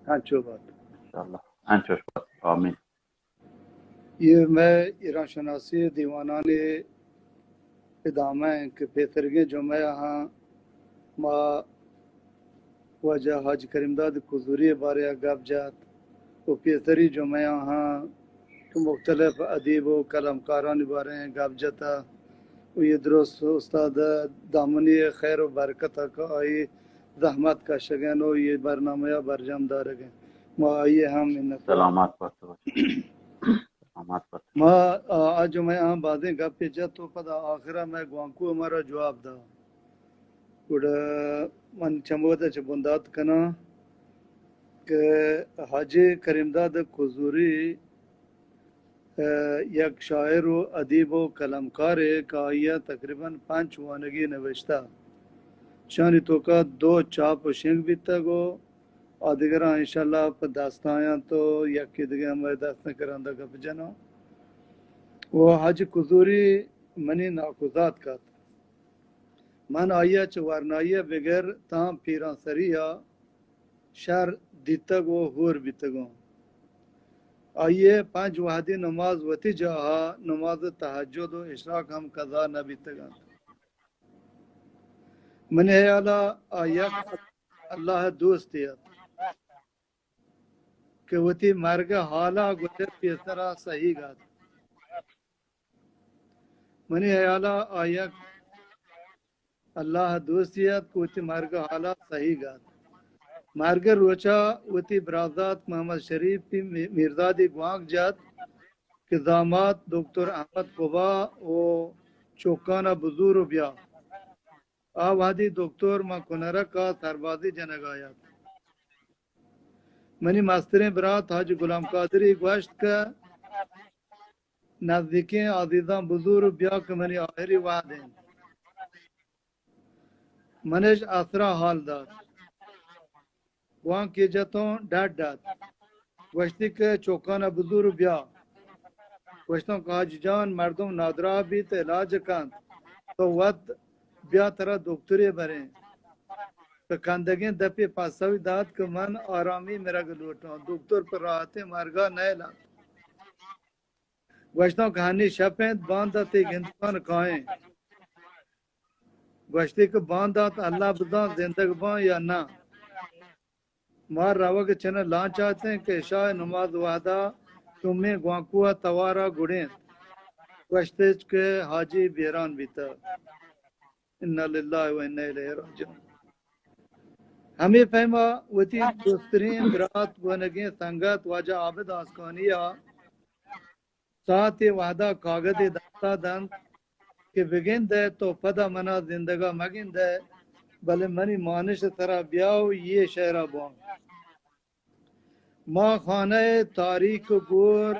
انچو بات۔ انشاءاللہ۔ انچوش بات۔ آمین۔ یہ مئے ایران شناسی دیوانانی ادامہ ہیں کہ پیسرگیں جمعہ ہاں ما واجہ حاجی کریم داد کزوری بارے گپ جات و پیسری جمعہ ہاں کہ مختلف ادیب و قلمکارانی بارے گپ جتا و یہ درست استاد دامنی خیر و برکت کہ آئی زحمت کشگن و یہ برنامہ برجم دارگن۔ ما آئی ہم منت۔ سلامت بات۔ سلامت بات۔ ما آ، آ جمعہ ہم بازیں گپے جت و پدا آخرا مئے گوانکو ہمارا جواب دا۔ گڑا من چمودا چہ بندات کناں کہ حاجی کریم داد کزوری، ء، یک شاعر و ادیب و قلمکارے کہ آئی ء تقریباً پنچ وانگی نوشتہ۔ شانی توکا دو چاپ و شنگ بیتگ و آدگراں انشاءاللہ پہ دست آیاں تو یکے دگہ ہمے دست کرندہ گپ جناں۔ و حاجی کزوری منی ناکوزات کت۔ من آئی ء چہ ورنائی ء بگر تاں پیرانسری ء شر دیتگ و ہور بیتگاں۔ آئی ء پنج وہدی نماز وتی جاہ ء نماز تہجد و اشراق ہم قضا نہ بیتگ انت۔ منی ہیال ء آ یک اللہ ء دوستے ات کہ وتی مرگ ء حال ء گوشت پیسر ء سہیگ ات۔ منی ہیال ء آ یک اللہ ء دوستے ات کہ وتی مرگ ء حال ء سہیگ ات۔ مرگ ء روچ ء وتی برازات محمد شریف ء می-، میردادی گوانک جت کہ زامات دکتر احمد قبا و چوکان ء بزور و بیا۔ آ وہدی دکتر ماں کنرک ء سربازی جنگ ء ات۔ منی مستریں برات حاجی غلام قادری گوشت کہ نزدیکیں عزیزاں بزور بیا کہ منی آخری وہد انت۔ منش اسرا حال دات۔ گوانکے جتوں ڈڈ ات۔ گوشتی کہ چوکان ء بزور بیا۔ گوشتوں کہ حاجی جان مردم نادراہ بیت علاج کنت۔ تو وت بیا ترا دکترے بریں۔ کہ کندگیں دپے پسوی دات کہ من آرامی مرگ لوٹاں۔ دکتر پر راحتیں مرگا نیلات۔ گوشتوں کہ ہنی شپ انت، باند ء تئی گندگان کائیں۔ گوشتی کہ باند ات، اللہ بزان زندگ باں یا نہ۔ ما روگ چنہ لانچ آتیں کہ عشاء نماز وہدا چمیں گوانکو ء توارا گڑینت۔ گوشتش کہ حاجی بیران بیتہ۔ انا للہ و انا الیہ راجعون۔ ہمے پیما وتی دوستریں برات گونگیں سنگت واجہ عابد آسکانی ء ساعتے وہدا کاگدے دستا دنت کہ بگندئے تو پدا منا زندگا مگندئے، بلے منی مانش سرا بیا و یہ شعرا بوان۔ ما خانہ تاریک گور